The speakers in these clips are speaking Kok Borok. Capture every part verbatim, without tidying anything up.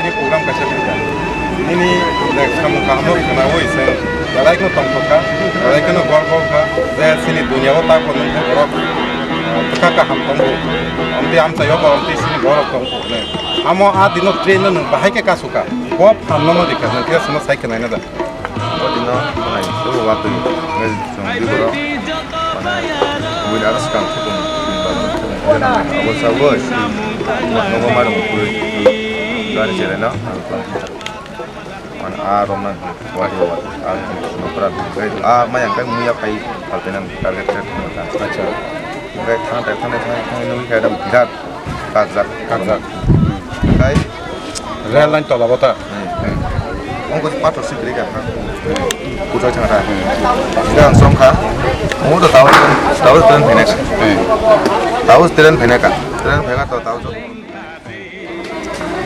Nini program kaisa phikha. Nini samung kaham no khwnawi chwng belai kheno tongthok kha, belai kheno gorbo kha je chini dunia o ta phano borok bwkha kaham tongo. Amtwi amchaio bo amtwi chini borok tongo hwnwi. Amo a dino train no nwng bahai khe kasukha. Bo phan no no rikha, nwng khe chwngno sai khwnaina da. O dino hai, o watwi, ngai chwng di borok, mane, buini aro swkang thukung, abo sawi, nogo mairum kwrwi, gari cherai no, mane, a romna, wari, wari, a, nokra, a, maya, kai muya, kai, alpena, target, target, acha, kai, thang, thang, thang, thang, thang, nugwi, kai, birat, Kajak. Kajak. Kai? Rail line tola bota. Hmm. Ongko pathor si kiri ka ha. Puja chang ra. Ga song kha. Mo to tao, tao train phene ka. Hmm. Tao train phene ka. Train phene ka to tao.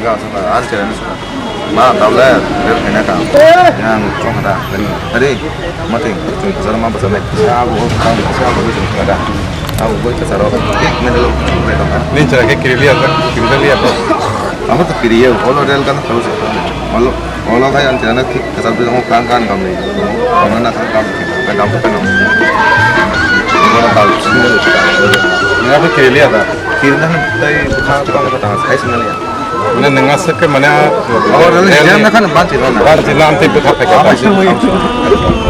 Ga song kha. An train song. Ma tao le train phene ka. Yang song kha. Hari. Mati, chwng kwcharo ma bwcharnai, kisa abo o kwchang, kisa abo o chwng kwchara. Abo boi kwcharo, thik middle o chwng kwchai tongkha. Nini chwra khe kiri liya, kiri liya kho. Abo to kiriya, olo rel gana thangwi se. Olo, olo khai ang chwra thik kwchar bwskango kang kang kamni. Amo na kang kang, kang kang kang. Olo kal sini. Nini abo kiri liya da? Kiri na tei bwkha tong kha ta sai sini liya. Mane nwng aswk khe mane, oh, rel rel jam ni na khan ban chila na. Ban chila amtwi bwkha phaikha.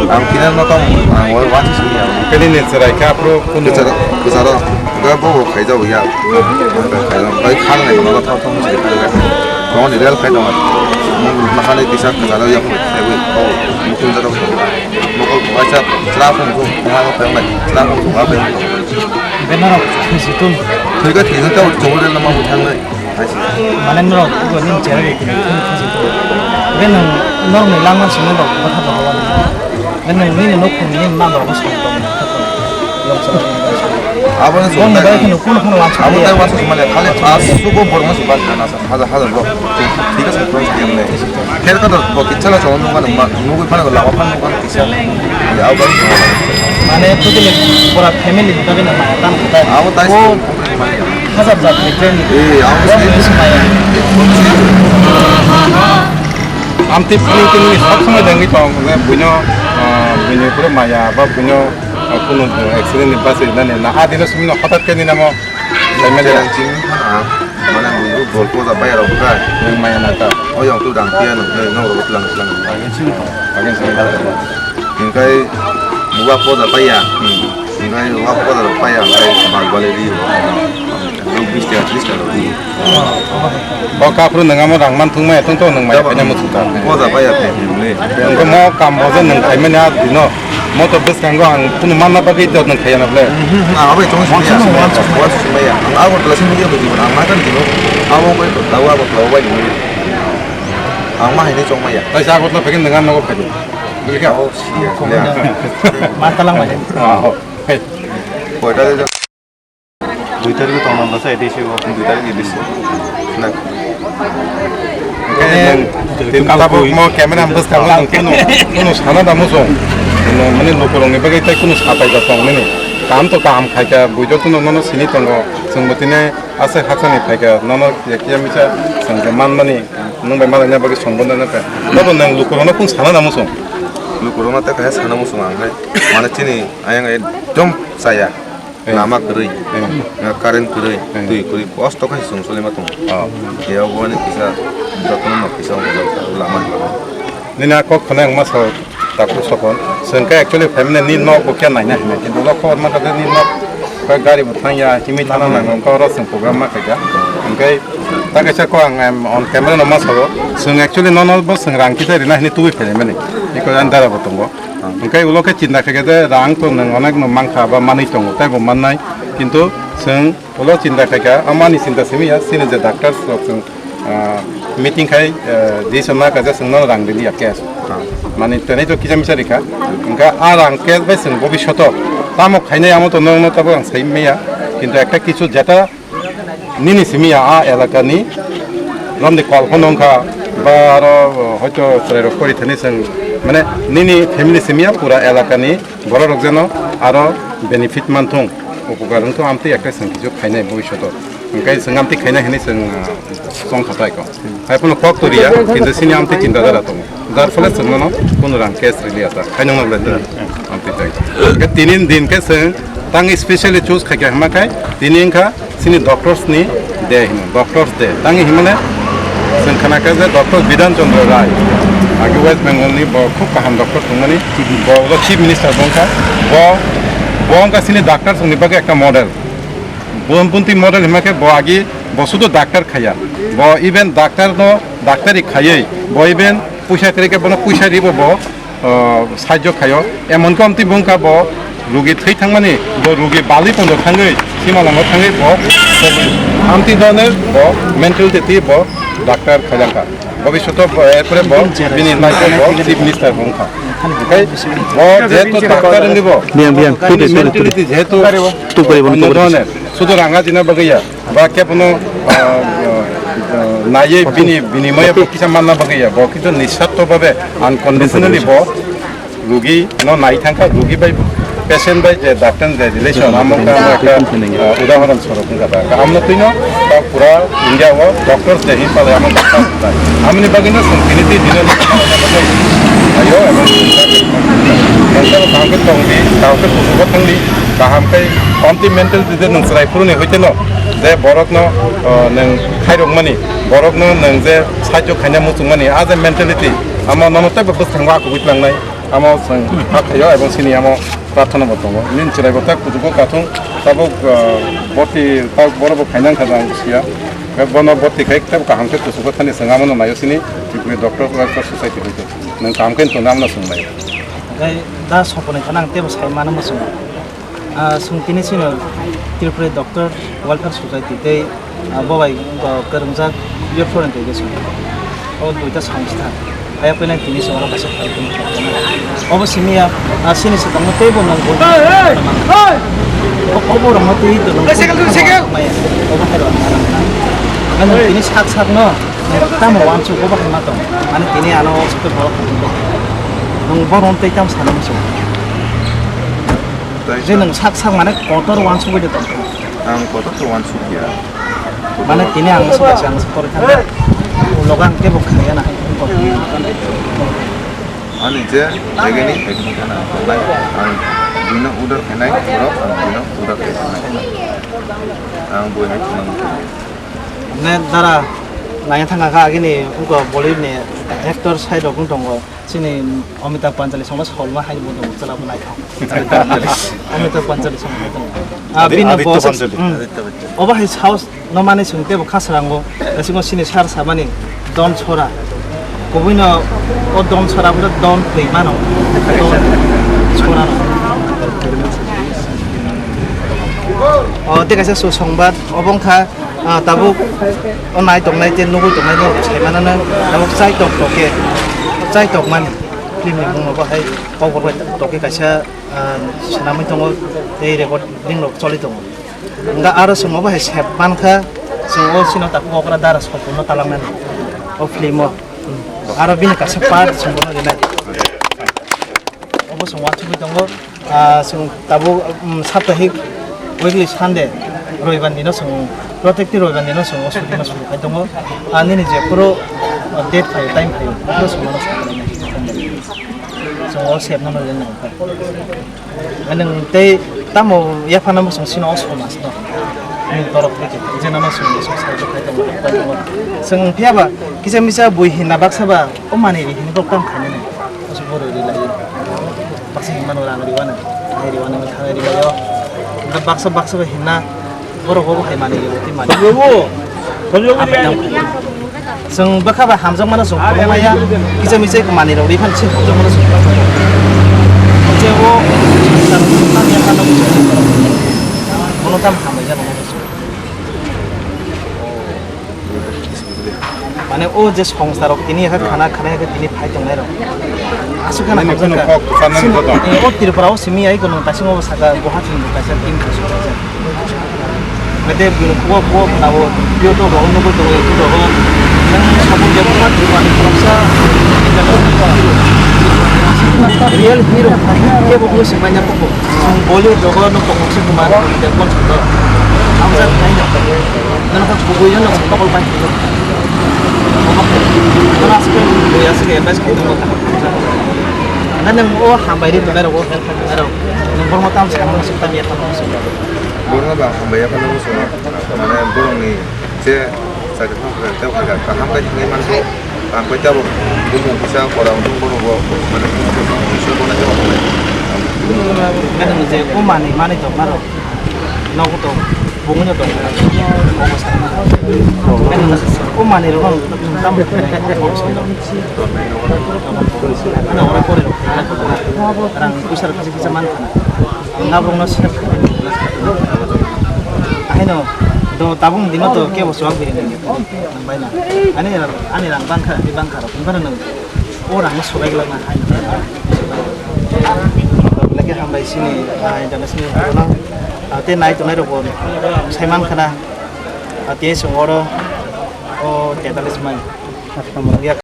Ang khe no tong, ang oi wan si ya. Khe nini chwrai khe aphuru kunu. Kwcharo, kwcharo. Ga bo bo khaijao ya. Khaijao. Bai khang nai no thong thong si khaijao. Tong ni rel khai dong. Mung na khani kisa kwcharo ya khai bai. Oh, mukun jaro. Mukul bo acha chla phung phung. Ha ko phung bai. Chla phung phung ha bai. Benaro khisi tung. Thoi ga thoi ga ta chong rel na ma bu thang nai. Mane norok bo nini chera bai kini kheno khasi to. Be nang norok ni langma simi rok bwtha bo hawa ni. Be nang nini nok khung nini ma ba ko song tong. Abo ni song bai kheno kuno kuno wansa. Abo tai wansa sumale khale as sugo borma suba kana sa haja haja bro. Thik ase bro siyam le. Kher ka to bo kitchala chong nungka nungma nungui phana lama phana nungka. Mane totally pura family ni bagwi no maya tamo khe. Abo tai. O hajab jat ni friend. Eh, abo. Bo ni se maya. Amtwi phuru tini sob somoi dengwi tong, buino, ah, buini phuru maya ba buino, ah, kunu accident ni bachai nani na adino sumino hotat khe ni namo. Chini phana, mane buino gol poja bai rok kha. Nwng maya na kha. O yang tu dang tiya no, no ro tlang tlang. Again sini. Again sini. Hingkai buwa poda paya. Hingkai buwa poda rok paya, hingkai bal bale ri. Rok bis taka, tris taka rok ri. O kaphuru nwng amo rang man thung maya thung to nwng maya khaina muchung ta. Poda paya phe himle. Nwng mo kam bo je nwng khaimani a dino. Mo to bwskango ang kunu manna bagwi to nwng khaiya na ble. Ang abai tong sini ya. Wan sumaya. Ang abo tla sini dia bagi ang makan dino. Abo bai to dawa abo tla bai ni. Ang ma haini chong maya. Kaisa abo tla phakin nwng ano phakin. Bwlkha. Oh, siya. Ma talang maya. Ah, oh. Hey. Koita de. Dui tarik tong nang basa A D C o. Dui tarik A D C. Na. Oke, tin tabuk mo camera bwskango ang kunu, kunu sana da muchung. Mane lukurokni bagwi tei kunu sapai da tong nini. Kaham to kaham khaikha, buijo tunu nono sini tongo. Chwngbo tini aswk haksani phaikha, nono yakya misa chwngbo manmani, nwng bai malaina bagwi songbo nang kha. Bobo nwng lukurokno kunu sana da muchung. Lukurokno tei kaisa sana muchung ang hai. Mane chini ayang ekdom chaya. Eh. Lama kwrwi, eh, current kwrwi, eh, twi kwrwi, kosto khe chwng solima tongo. Oh. Khe obo ni kisa jotono no kisa wng jak lama ni bagwi. Nini a kok khwnai wngma sao takhuk sokon. Chwng khe actually family ni nok bo khe naina hinwi. Kintu nok khobor mankha je ni nok khe gari bo thangya, himwi thana nango, wngkha oro chwng program ma khaikha. Hwnkhe ta kaisa kok ang, em, on camera no ma sao. Chwng actually nono bo chwng rang kisa rina hinwi tubui phaimani. Iko andara bo tongo. Hwnkhe ulo khe chinta khaikha je rang to nwng onek no mankha ba manwi tongo, tei bo mannai. Kintu chwng ulo chinta khaikha, amani chinta simi ya, chini je doctors rok chwng, ah, meeting khai, ah, decision ma kha je chwngno rang rili ya cash. Mani tenai to kisa misa rikha. Hwnkhe a rang cash bai chwng bobishoto tamo khainai amo to nwngno tabuk ang sai maya. Kintu ekta kichu jeta nini simi ya a elaka ni romni kol phano wngkha, ba aro hoito chwrai rok pori thani chwng, mane nini family simi ya pura elaka ni borok rok jeno aro benefit manthung, upokar wngthung, amtwi ekta chwng kichu khainai bobishoto. Hingke chwng amtwi khaina hinwi chwng, ah, chong kha pai ko. Hai phano kok to riya, kintu chini amtwi chinta dara tongo. Jar phole chwng mano kuno rang cash rili ata. Hai nang nang lai amtwi tai. Hingke tini din ke chwng tang specially choose khaikha hima khai tini wngkha chini doctors ni day hino, doctors day. Tang himane chwng khana kha je Doctor Bidhan Chandra Rai. Agi West Bengal ni bo khub kaham doctor tongmani. Bo, bo chief minister bo wngkha. Bo, bo wngkha chini doctor songni bagwi ekta model. Bo Bunti model hima khe bo agi bo sudu doctor khaya. Bo even doctor no doctari khayoi. Bo even puisa kwrwi khe bono puisa ribo bo, uh, sahajyo khayo. Emon ki amtwi bungkha bo rugi thwi thangmani, bo rugi balwi pondo thangwi, sima lama thangwi bo amtwi done bo mentality bo doctor khajakha. Bobishoto bo, erpore bo bini life bo chief minister bungkha. Oke, bo jehetu doctor wngwi bo, Biang, biang, bini tube, tube, mentality jehetu tube, tube, onno tube. Dhoroner, sudu ranga jina bagwi ya, ba kebono, ah, ah, naiye bini, bini maya bo kisa manna bagwi ya, bo kintu nisartho babe unconditionally bo rugi no nai thangkha, rugi bai patient bai je doctor je relation, amo ka, amo ka, ah, udahoron sorok wngkha da. Amno twino ta pura India o doctors je hin pale amo doctor ta. Amni bagwi no song tini ti dino ayo, amo doctor kaham khe tongdi, kaham khe kusugo thangdi, kaham khe omti mental je nung chwrai phuruni hoite no, je borok no, ah, nung khairok mani, borok no nung je sahajyo khaina muchung mani, a je mentality, amo nono tei bwskango akugwi tlangnai. Amo chwng hakhaio, ebong sini amo prarthana bo tongo. Nini chwrai bo tak kuchugo kathung, tabuk, ah, boti, tabuk borok bo khaina wngkha jang siya. Bono boti khai tabuk kaham khe kuchugo thani chwng amo no naio sini, Tripuri Doctor Welfare Society hoito. Nwng kaham khe tongna amo no chwng naio. Oke, da soponi khana ang tebo sai mano mo chwng. Ah, chwng tini chwngno Tripura Doctor Welfare Society tei, ah, bo bai, ah, kwrwngjak youth forum tei chwng o duita songstha. Haiya phaina tini chwng oro kaisa phaltong khlaijana. Obo simi ya, ah, chini swkangno teibo nang bo. Obo rokno twi dono. Obo hai rok. Ano tini sak sakno tamo uansuk obo hai ma tong. Ani tini ano o sokhe borok. Nung bono tei tam sana muchung. Je nwng sak sak mane kotor uansugwi de tongkha. Ang kotor to uansukya. Mane tini ang se kaisa ang se pore thangkha. Ulo ang kebo khaya na hai. Ani je, jagani, jagani kana, ang bino order khainai, borok ang bino order khainai. Ang boi hai khna. Ne dara, nai thangkha agini uko Bollywood ni actor side rok wng tongo. Chini Amitabh Panchali songma solma hai bo tongo, chwla bo naithok. Amitabh Panchali songma hai tongo. Ah, Adi-, bini Aditya boss, Panchali. Hmm. Aditya Panchali. Obo hai saos no mani sung tebo khasrango. Simo sini sar samani Don Sora. Kubui no o Don Sora bo Don play mano. Don Sora no. O, tei kaisa su songbat, obo wngkha. Ah, tabuk o nai tongnai tei nugui tongnai no sai manano tabuk chai tok tok khe, chai tok mani film ni bung bo hai kokborok bai tok khe kaisa, ah, swnamwi tongo tei recording rok choli tongo. Hwnba aro chwng obo hai sep mankha, chwng o chino tabuk okra dara sopor no talangnani o film o. Aro bini kaisa part chwng bono rinai. Obo chwng uansugui tongo. Ah, chwng tabuk, um, saptahik weekly Sunday, Roibar dino chwng, protekti Roibar dino chwng o shooting no suru khai tongo. Ah, nini je phuru, ah, date phaio, time phaio, phuru chwng mano suru khai nai. Chwng o sep no nai nai. Nwng tei tamo yaphano chwng sino o somaj no. Nini torok theke, je nano chwng sahajyo khai tongo, khai tongo. Chwng phiya ba, kisa misa bui hinna baksa ba, o manwi ri hinwi bo kam khainani. Asuk bo rwi rwi lai. Baksa hinmano rang riwano, hai riwano, thangai rilaio. Baksa baksa bai hinna, borok bo hai manwi riwi twi mani. Samjabo. Samjabo. Chwng bwkha bai hamjakmano chwng phunuk maya, kisa misa manwi rok ri phano se hamjakmano chwng phunuk maya. Je o, bono tam hambai jano. Mane o je songsarok tini ekha khana khana ekha tini phai tongnai rok. Aswk khana hamjakha. Nini phunuk kok sanani joto. Sini, eh, o Tripura o simi ai kono kaisa o saka Guwahati ni kaisa team kaisa. Mete bini kok kok na o yo to ro no ko to yo to ro. Nang sabun je ko Tripura ni khoroksa. Real hero ke bo ko sima nya ko. Bollywood rogo no ko se kuma de ko to. Hamjak nai na. Ano kha kubui no nokol pai. Ano aske, kubui aske, bas khe tong kha. Ano nang o hambai ri tongnai rok, o help khainai rok. Nang borok tam sa, nang sa tam ya, tam sa. Borok ba hambai ya, phano sa. Mane borok ni je sakit phano kha, tei kha, kaham kha, hinwi man kha. Ang koi tabuk bumung kisa korang tung bono bo mane kisa bono jawab khlai. Mane je o manwi manwi tong naro. Nogo to bumung no tong. O manwi rok tam. Ano ora kore rang puisa rok kisa kisa man khana. Ang aborokno srep kha. Ahaino do tabung dino to kebo chuwak bini nang bai na. Ani ani rang bangkha, ani bangkha rok. Bangkha nang o rang no subai glak na hai. Lagi hambai sini, ah, international no. Ah, te nai tonai rok bo sai man khana. Ah, te song oro o tetanus mai.